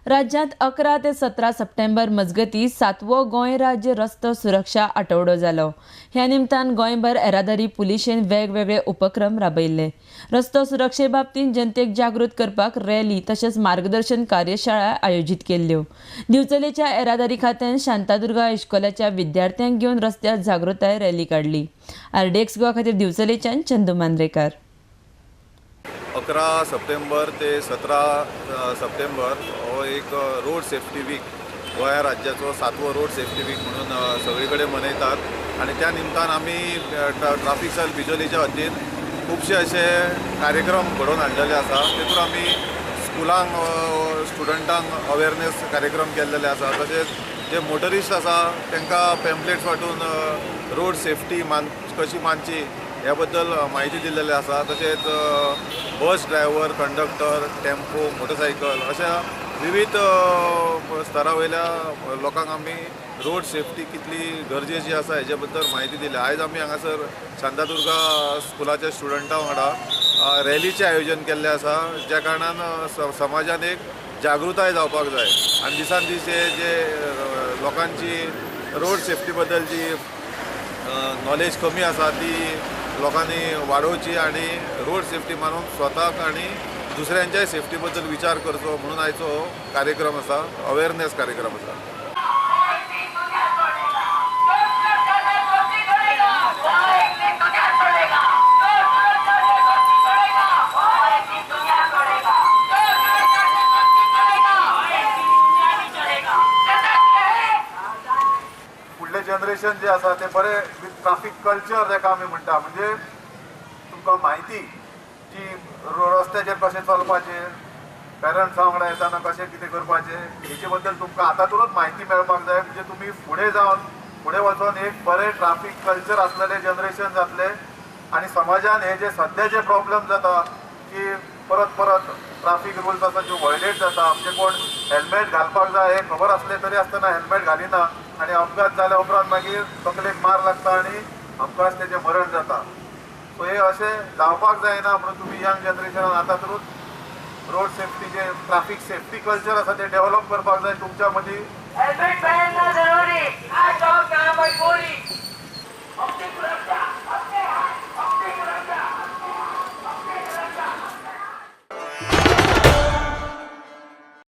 राज्यांत 11 ते 17 सप्टेंबर मजगती 7वो गोंय राज्य रस्तो सुरक्षा आठवडो जालो. ह्या निमतान गोंयभर येरादारी पुलिशेन वेगवेगळे उपक्रम राबयल्ले. रस्तो सुरक्षे बाबतींत जनतेक जागृत करपाक रॅली तशेंच मार्गदर्शन कार्यशाळा आयोजीत केल्ल्यो. दिवचलेच्या येरादारी खात्यान शांतादुर्गा इश्कोलाच्या विद्यार्थ्यांक घेवन रस्त्यार जागृताय रॅली काडली. आरडीएक्स गोवा खातीर दिवचलेच्यान चंदू मांद्रेकार. 11 सप्टेंबर ते 17 सप्टेंबर हो एक रोड सेफ्टी वीक, गोंया राज्याचो 7वो रोड सेफ्टी वीक म्हणून सगळे कडेन मनयतात आनी त्या निमतान आमी ट्राफीक सेल बिजोलीच्या वतीन खुबशे अशे कार्यक्रम घडोवन हाडलेले आसा. तेतून आमी स्कुलांक स्टुडंटांक अवेरनेस कार्यक्रम केल्लेले आसा, तशेंच जे मोटरिस्ट आसा तांकां पॅम्पलेट्स वांटून रोड सेफ्टी कशी मानची ह्या बद्दल म्हायती दिल्लेली आसा. तशेंच bus driver, conductor, tempo, motorcycle अशा विविध स्तरा वयल्या लोकांक आमी रोड सेफ्टी कितली गरजेची आसा हेजे बद्दल म्हायती दिल्या. आयज आमी हांगासर शांतादुर्गा स्कुलाच्या स्टुडंटां वांगडा रॅलीचें आयोजन केल्लें आसा, ज्या कारणान समाजान एक जागृताय जावपाक जाय आनी दिसान दीस हे जे लोकांची रोड सेफ्टी बद्दल जी नॉलेज कमी आसा ती लोकांनी वाडोवची आनी रोड सेफ्टी मानून स्वताक आनी दुसऱ्यांच्याय सेफ्टी बद्दल विचार करचो म्हणून आयचो कार्यक्रम आसा, अवेरनेस कार्यक्रम आसा. फुडलें जनरेशन जे आसा ते बरें विथ ट्राफीक कल्चर जाका आमी म्हणटा, म्हणजे तुमकां म्हायती जी रस्त्याचेर कशें चलपाचें, पेरंट्सां वांगडा येतना कशें कितें करपाचें हेजे बद्दल तुमकां आतांतूच म्हायती मेळपाक जाय. म्हणजे तुमी फुडें जावन फुडें वचोन एक बरें ट्राफीक कल्चर आसलेलें जनरेशन जातलें आनी समाजान हे जे सद्या जे प्रॉब्लम जाता की परत परत ट्राफीक रुल्स आसा ज्यो व्हायलेट जाता, म्हणजे कोण हेल्मेट घालपाक जाय हें खबर आसलें तरी आसतना हेल्मेट घालिना आनी अपघात जाल्या उपरांत मागीर तकलेक मार लागता आनी हमखास तेजें मरण जाता. सो हे अशें जावपाक जायना म्हणून तुमी यंग जनरेशनान आतां तरूच रोड सेफ्टीचे ट्राफीक सेफ्टी कल्चर आसा तें डेव्हलप करपाक जाय तुमच्या मदीं. हेल्मेट पहनना जरूरी